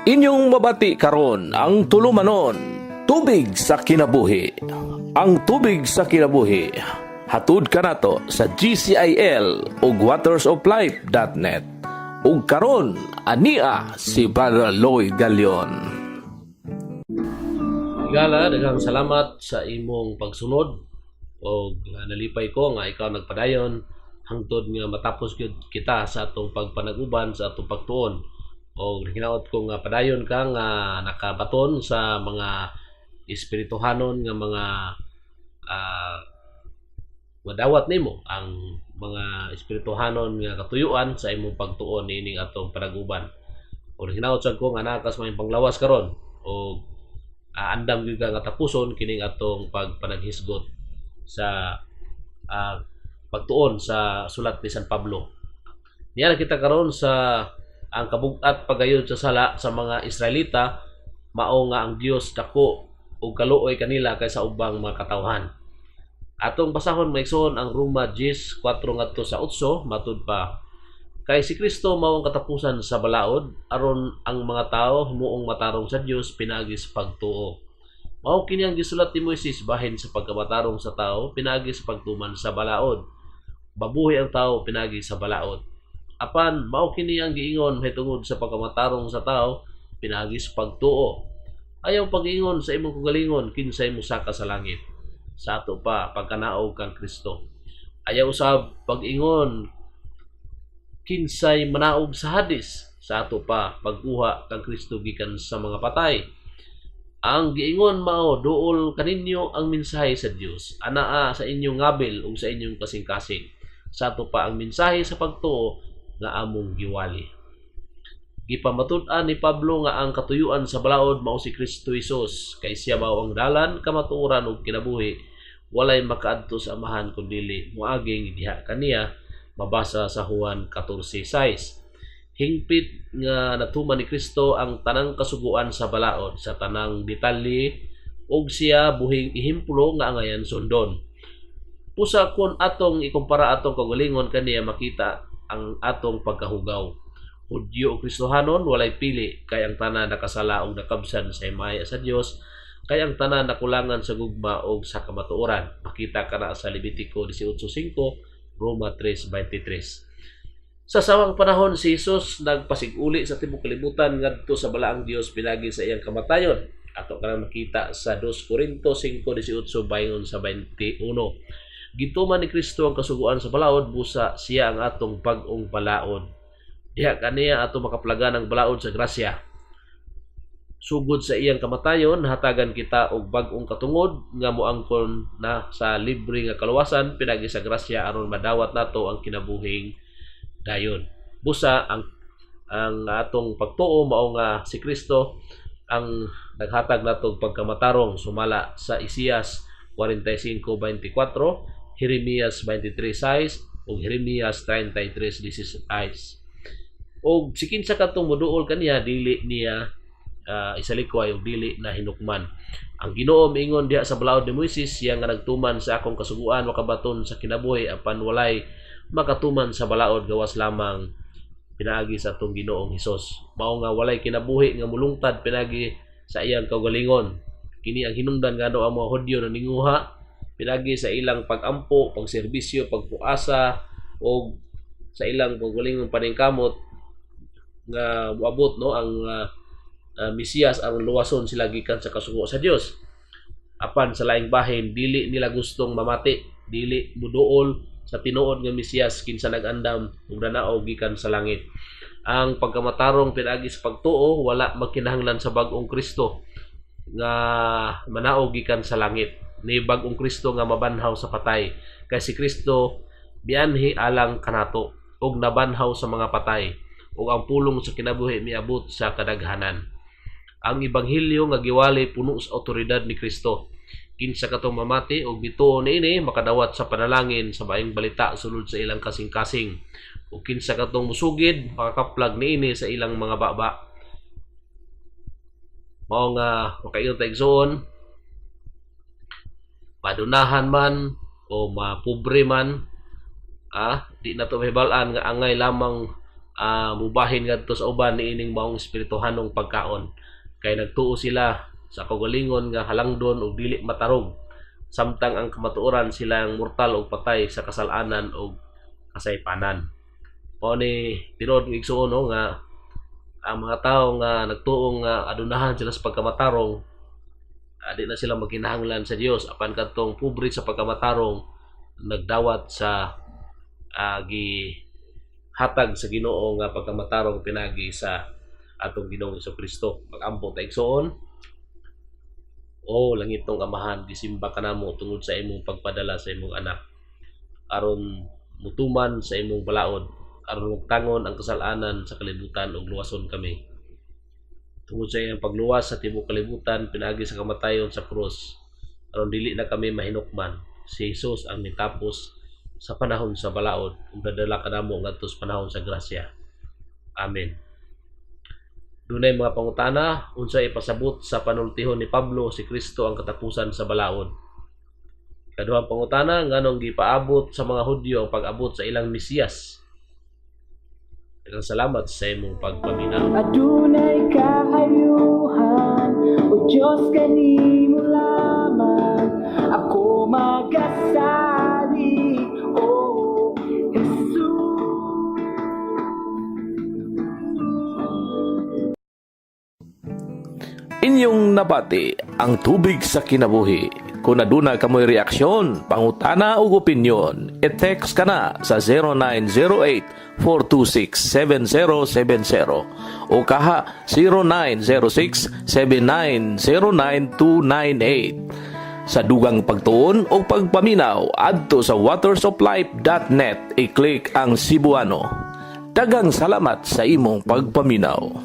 Inyong mabati karon ang tulumanon, Tubig sa Kinabuhi. Ang Tubig sa Kinabuhi, hatud kanato sa GCIL ug watersoflife.net. Ug karon ania si Brother Lloyd Galion. Higala, daghang salamat sa imong pagsunod og nalipay ko nga ikaw nagpadayon hangtod nga matapos gyud kita sa atong pagpanag-uban sa atong pagtuon. Og hinaot ko nga padayon ka nga nakabaton sa mga espirituhanon nga mga madawat nimo ang mga espirituhanon nga katuyuan sa imong pagtuon niining atong panag-uban. Og hinaot sad ko nga naa ka sa maayong panglawas karon og andam gyud ka nga tapuson kining atong pagpanaghisgot sa pagtuon sa sulat ni San Pablo. Niya na kita karon sa ang kabug-at pagayod sa sala sa mga Israelita, mao nga ang Dios dako og kaluoy kanila kaysa ubang mga katawhan. Atong basahon, mga igsoon, ang Roma 10:4 ngadto sa 8. Matud pa, "Kay si Kristo mao ang katapusan sa balaod aron ang mga tawo himuong matarong sa Dios pinaagi sa pagtuo. Mao kini ang gisulat ni Moises bahin sa pagkamatarong sa tao pinaagi sa pagtuman sa balaod. Mabuhi ang tao pinaagi sa balaod. Apan mao kini ang giingon mahitungod sa pagkamatarong sa tao pinaagi sa pagtuo. Ayaw pag-ingon sa imong kaugalingon, 'Kinsay mosaka sa langit?' Sa ato pa pagkanaog kang Kristo. Ayaw usab pag-ingon, 'Kinsay manaog sa Hades?' Sa ato pa pagkuha kang Kristo gikan sa mga patay. Ang giingon mao, duol kaninyo ang mensahe sa Dios anaa sa inyong ngabil ug sa inyong kasing-kasing, sa ato pa ang mensahe sa pagtuo nga among giwali." Gipamatud-an ni Pablo nga ang katuyuan sa balaod mao si Kristo Jesus, kay siya mao ang dalan, kamatuoran ug kinabuhi. Walay makaadto sa Amahan kun dili moaging diha kaniya, mabasa sa Juan 14:6. Hingpit nga natuman ni Kristo ang tanang kasuguan sa balaod sa tanang detalye ug siya buhing ehemplo nga angayan sundon. Pusa kon atong ikumpara atong kaugalingon kaniya, makita ang atong pagkahugaw. Hudyo o Kristohanon, walay pili, kay ang tanan nakasala ug nakabsan sa himaya sa Dios, kay ang tanan nakulangan sa gugma ug sa kamatuoran. Makita kana sa Levitico 18:5, Roma 3:23. Sa sawang panahon, si Jesus nagpasig-uli sa tibuok kalibutan ngadto sa balaang Dios pinaagi sa iyang kamatayon. Ato kanang makita sa 2 Corinto 5:18 bayngon sa 21. Gituman ni Kristo ang kasuguan sa balaod, busa siya ang atong bag-ong balaod. Diha kaniya ato makaplagan ang balaod sa grasya. Sugod sa iyang kamatayon, hatagan kita og bag-ong katungod nga moangkon na sa libre nga kaluwasan pinagi sa grasya aron madawat nato ang kinabuhing dayon. Busa ang atong pagtuo mao nga si Kristo ang naghatag nato og pagkamatarong sumala sa Isaias 45:24, Jeremias 23:6 ug Jeremias 33:16. Og si kinsa katong moduol kaniya, dili niya isalikway ug dili na hinukman. Ang Ginoo miingon diha sa balaod ni Moises, "Siya nga nagtuman sa akong kasuguan makabaton sa kinabuhi, apan walay makatuman sa balaod gawas lamang pinaagi sa atong Ginoong Hesus." Mao nga walay kinabuhi nga mulungtad pinaagi sa iyang kaugalingon. Kini ang hinungdan ngano ang mga Hudyo naninguha pinaagi sa ilang pagampo, pagserbisyo, pagpuasa o sa ilang kaugalingong paningkamot nga moabot, no, ang Mesiyas aron luwason sila gikan sa kasuko sa Dios. Apan sa laing bahin, dili nila gustong mamati, dili muduol sa tinuod nga Mesiyas kinsa nag-andam ug nanaog gikan sa langit. Ang pagkamatarong pinaagi sa pagtuo wala magkinahanglan sa bag-ong Kristo nga manaog gikan sa langit, ni bag-ong Kristo nga mabanhaw sa patay, kay si Kristo mianhi alang kanato ug nabanhaw sa mga patay ug ang pulong sa kinabuhi miabot sa kadaghanan. Ang ebanghelyo nga giwali puno sa awtoridad ni Kristo. Kinsa katong mamati ug mituo niini makadawat sa panalangin sa maayong balita sulod sa ilang kasing-kasing, ug kinsa katong musugid makakaplag niini sa ilang mga baba. Mao nga makaingon ta, igsoon, padunahan man o mapobre man, di na to mahibal-an nga angay lamang mubahin ngadto sa uban niining maong espirituhanong pagkaon kay nagtuo sila sa kaugalingon nga halangdon ug dili matarong, samtang ang kamatuoran silang mortal ug patay sa kasalanan ug kasaypanan. Mao ni tinuod, mga igsuon, no, nga ang mga tao nga nagtuo nga adunahan sila sa pagkamatarong, di na sila magkinahanglan sa Dios, apan kadtong pobre sa pagkamatarong nagdawat sa gihatag sa Ginoo nga pagkamatarong pinagi sa atong Ginoong Kristo. Mag-ampo ta, igsuon. O langitnong Amahan, gisimba ka namo tungod sa imong pagpadala sa imong anak aron mutuman sa imong balaod, aron magtangon ang kasalanan sa kalibutan ug luwason kami. Tungod sa iyang pagluwas sa tibuok kalibutan pinaagi sa kamatayon sa krus aron dili na kami mahinukman. Si Jesus ang mitapos sa panahon sa balaod ug nadala kanamo ngadto sa panahon sa grasya. Amen. Dunay mga pangutana: unsa ipasabot sa panultihon ni Pablo si Kristo ang katapusan sa balaod? Kaduhang pangutana, nganong gipaabot sa mga Hudyo ang pag-abot sa ilang Mesiyas? Daghang salamat sa imong pagpaminaw. Adunay kaayuhan, O Diyos, kanimo lamang ako magasalig, O Jesus. Inyong nabati ang Tubig sa Kinabuhi. Kung aduna kamoy reaksyon, pangutana ug opinyon, i-text ka na sa 0908-426-7070 o kaha 0906-7909298. Sa dugang pagtuon o pagpaminaw, adto sa watersoflife.net, i-click ang Cebuano. Daghang salamat sa imong pagpaminaw.